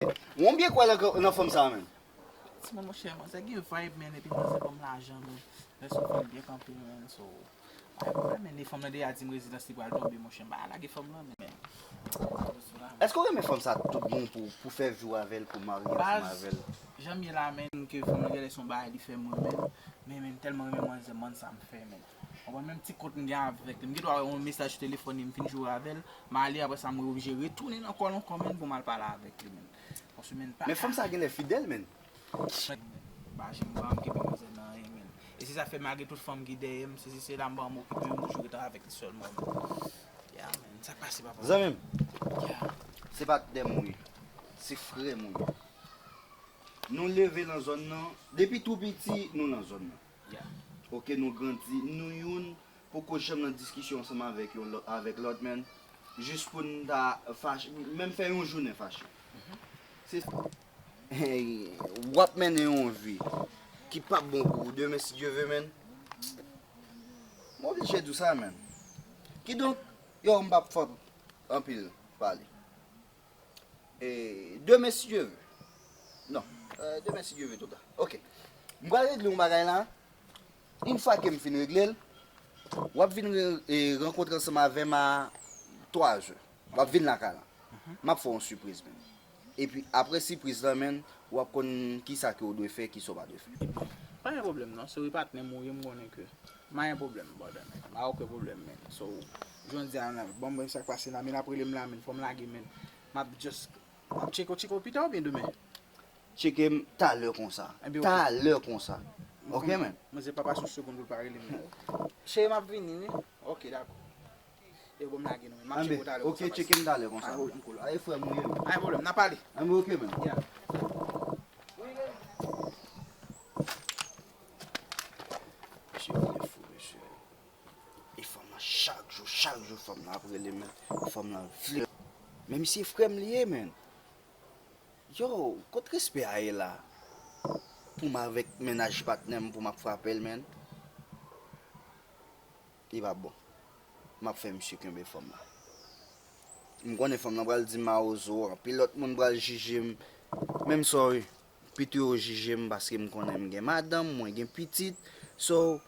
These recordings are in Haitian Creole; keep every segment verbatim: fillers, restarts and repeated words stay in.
Ou byen kwè nan, nan fanm sa a menm? Ti moun, monchè, manzè gen vibe, men, epi manzè ban m lajan, men. Lè sou fanm byen kanpe, men, so. Ay, mwen, men, e fanm nan deja di m rezidans li pral tonbe, monchè, m pa lage fanm nan, men. Èske w renmen fanm sa tout bon pou, pou fè vi w avè l, pou marye ansanm avè l? Baz, jan m ye la, men, ke fanm nan genlè se yon bagay li fè m renmen, men, men, tèlman renmen manzè, man sa m fè, men. Ou konprann, menm ti kont m gen avèk li. M gen dwa wè yon mesaj sou telefòn li, m fin joure avè l, m ale, apre sa, m oblije retounen nan kò l ankò, men, pou m al pale avèk li, men. Paske, men, pa. Men fanm sa genlè fidèl, men. Pa janm ba m kenbe manzè nan anyen, men. E se sa fè malgre tout fanm ki dèyè m, se, se, se la m ba m okipe, m toujou rete avèk li sèlman, men. Ya, men, sa k pase, papa? Zanmi m, ya, se pa dèm ou ye. Se frè m ou ye. Nou leve nan zòn nan. Depi tou piti, nou nan zòn nan. Ya. Oke, nou grandi. Nou youn poko janm nan diskisyon ansanm avèk yon lò-, avèk lòt, men. Jis pou n ta fache, menm fè yon jounen fache. Se, hey, w ap mennen yon vi ki p ap bon pou ou demen, si Dye ve, men. M oblije di w sa, men. Kidonk, yo, m p ap fè anpil pale. E, demen, si Dye ve. Non, e, demen, si Dye ve, tout. Oke. M pral regle yon bagay la. Yon fwa ke m fin regle l, w ap vin re-, e, rankontre ansanm avè m a twa zè. W ap vin lakay la. M ap fè w yon sipriz, men. Epi, apre sipriz la, men, w ap konn kisa ke w dwe fè, kisa w pa dwe fè. Pa gen pwoblèm, non. Se wi patnè m ou ye, m konnen ke. Pa gen pwoblèm, brother, men. Pa okenn pwoblèm, men. So, jodi a, ban m wè sa k pase la, men ap rele m la, men. Fò m lage, men. M ap just, m ap tcheke w, tcheke w pita oubyen demen? Tcheke m talè konsa. Ebyen, oke. Talè konsa. Oke, men. Manzè pa pase yon segonn pou l pa rele m, men. Cheri, m ap vini, wi. Oke, dakò. Yo, bon, m lage nou, men. M ap tcheke w talè konsa. Oke, tcheke m talè konsa. Pa gen pwoblèm, cool. Ay, frè m ou ye. Pa gen pwoblèm, n a pale. Anben, oke, men. Ya. Mesye, vin fou, mesye. E fanm nan, chak jou, chak jou, fanm nan ap rele m, men fanm nan vle. Men misye frè m li ye, men. Yo, kot respè a ye la? Pou m avèk mennaj patnè m, pou m ap frape l, men. Li p ap bon. M ap fè misye kenbe fanm nan. M konnen fanm nan pral di m mawozo, anpil lòt moun pral jije m. Men m sorry. Pito yo jije m paske m konnen m gen madanm, mwen gen pitit. So,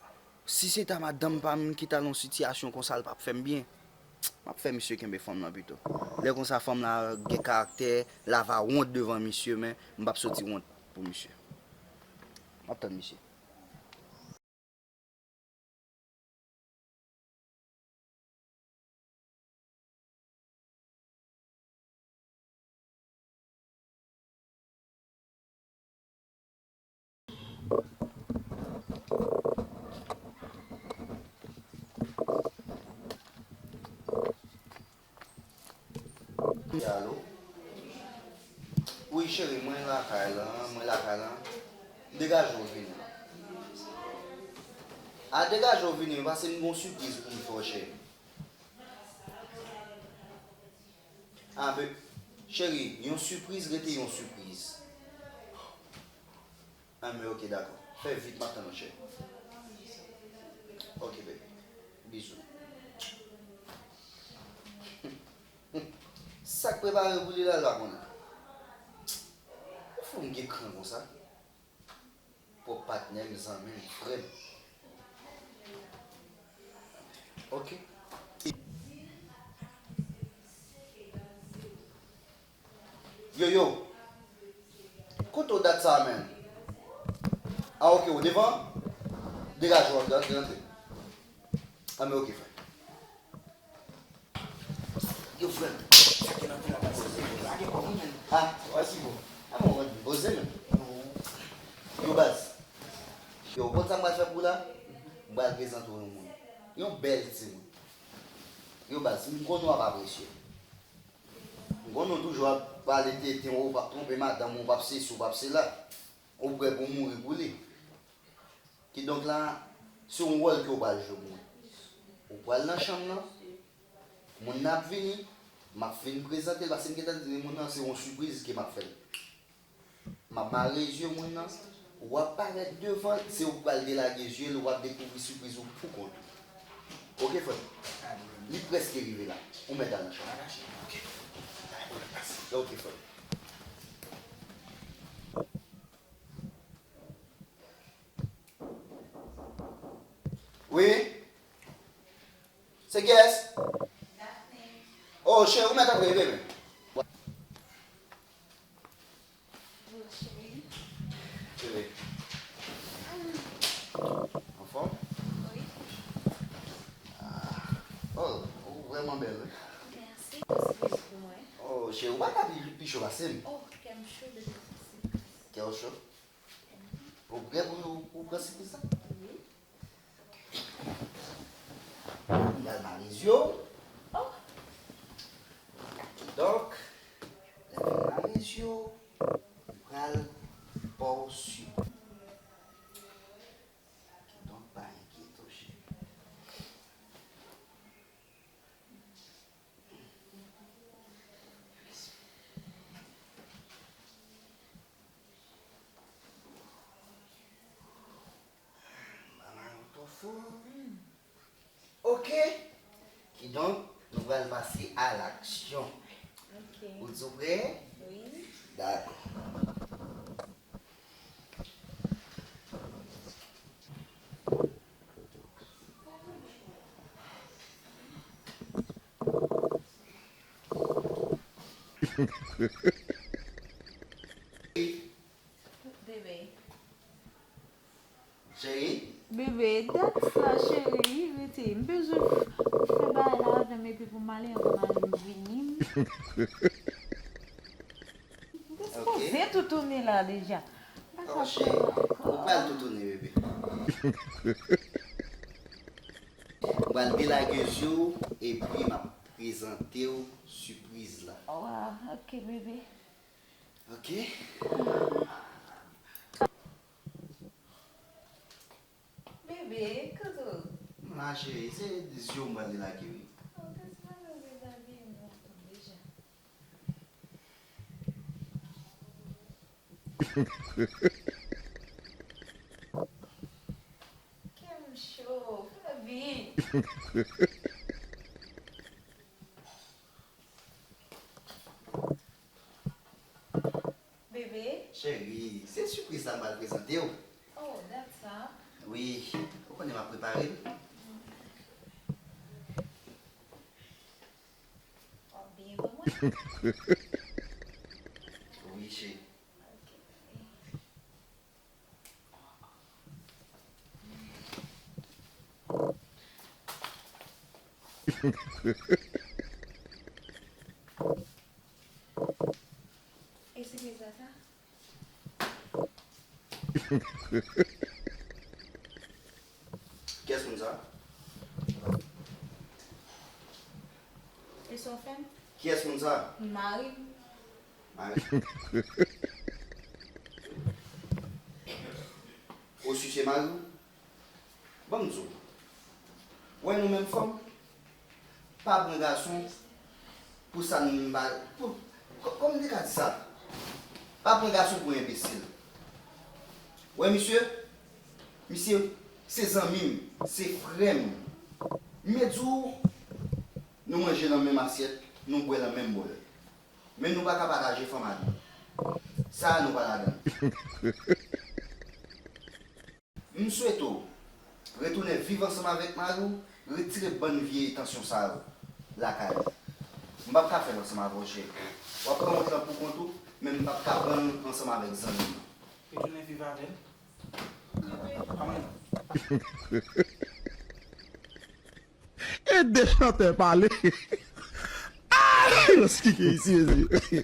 si se ta madanm pa m ki ta nan yon sitiyasyon konsa, l p ap fè m byen. M ap fè misye kenbe fanm nan pito. Lè konsa, fanm la gen karaktè, l ava wont devan misye, men m p ap soti wont pou misye. M ap tann misye. Alo? Wi, cheri, mwen lakay la, mwen lakay la. Degaje w vini. A, degaje w vini, paske m gon sipriz pou m fè w, cheri. A, be, cheri, yon sipriz rete yon sipriz. Anben, oke, dakò. Fè vit, m ap tann ou, cheri. Oke, baby. Bizou. Sa k prepare pou li la, l pa konnen. Ou fou m gen kran konsa. Pwòp patnè m, zanmi m, frè m. Oke. Yo, yo. Kote w dat sa a, menm? A, oke, w devan? Degaje w, antre, antre, antre. Anben, oke, frè. Yo, frè m, sa ki nan pil la, baz. Lage kò w, men. A, wè si bon. A, bon, mwen poze, men. Yo, baz. Yo, konn sa m pral fè pou w la? M pral prezante w yon moun. Yon bèl timoun. Yo, baz, m konnen w ap apresye. M konnen w toujou ap pale tenten, w p ap twonpe madanm ou, w p ap sesi, w p ap sela. Ou prè pou mouri pou li. Kidonk la, se yon wòl ke w pral jwe pou mwen. Ou pral nan chanm nan, moun nan ap vini, m ap fin prezante l, paske m gentan di moun nan se yon sipriz ke m ap fè l. M ap mare zye moun nan, w ap parèt devan l, se ou k pral delage zye l, w ap dekouvri sipriz ou pou kont ou. Oke, frè m? Li prèske rive la. Ou mèt al nan chanm. Oke, frè m. Oke, frè m. Oke, frè m. Wi? Se kiyès? Oh, cheri, ou mèt antre, bebe. Bonjour, chérie. Bebe. Anfòm? Wi. Ah. Oh, ou vrèman bèl, wi. Mèsi pou sipriz pou mwen. Oh, cheri, ou pa ka pi, pi cho pase m. Oh, kè m cho de sipriz. Kè w cho? Ou prè pou, pou pran sipriz la? Wi. M pral mare zye w. Oh. Kidonk, lè m fin mare zye w, m pral ba w sipri. Kidonk, pa enkyete w, cheri. Ba mwen yon tofo. Ok. Kidonk, nou pral pase a laksyon. Ok. Ou di w prè? Wi. Dakò. Bebe. Cheri? Bebe, dat sa, cheri, rete. M bezwen f-, fè bagay la avè m epi pou m ale anvan mari m vini. M te sipoze toutoune la deja. M pa ka fè l ankò. Ou pral toutoune, bebe. M pral delage zye w epi m ap prezante w sipriz la. Wa, ok, bebe. Ok. Bebe, kote w? M la, cheri, se zye w m pral delage, wi. Oh, kòm si mwen te dezabiye m lontan deja. Kè m cho, fè vit. Bebe. Cheri, se sipriz la m pral prezante w. Oh, dat sa. Wi, ou konnen m ap prepare l. W ap byen ban mwen? Wi, cheri. Ok. E se ki sa sa? Kiyès moun sa? E sa w fè m? Kiyès moun sa? Mari m. Mari. Ou si se mari w? Ban m di w. Wè nou menm fanm, pa pran gason pou sa n pa, pou, kò-, kòman m te ka di sa? Pa pran gason pou enbesil. Wè misye, misye se zanmi m, se frè m. M di w, nou manje nan menm asyèt, nou bwè nan menm bòl. Men nou pa ka pataje fanm a nou. Sa a nou pa ladan. M swete w retounen viv ansanm avèk mari w, retire bann vye entansyon sa yo lakay ou. M p ap ka fè l ansanm avè w, cheri. W ap pran wont lan pou kont ou, men m p ap ka pran l ansanm avèk zanmi m nan. Retounen viv avè l? Pa mwen non. E de chantè pale. Ay, yon skike isi, mezanmi.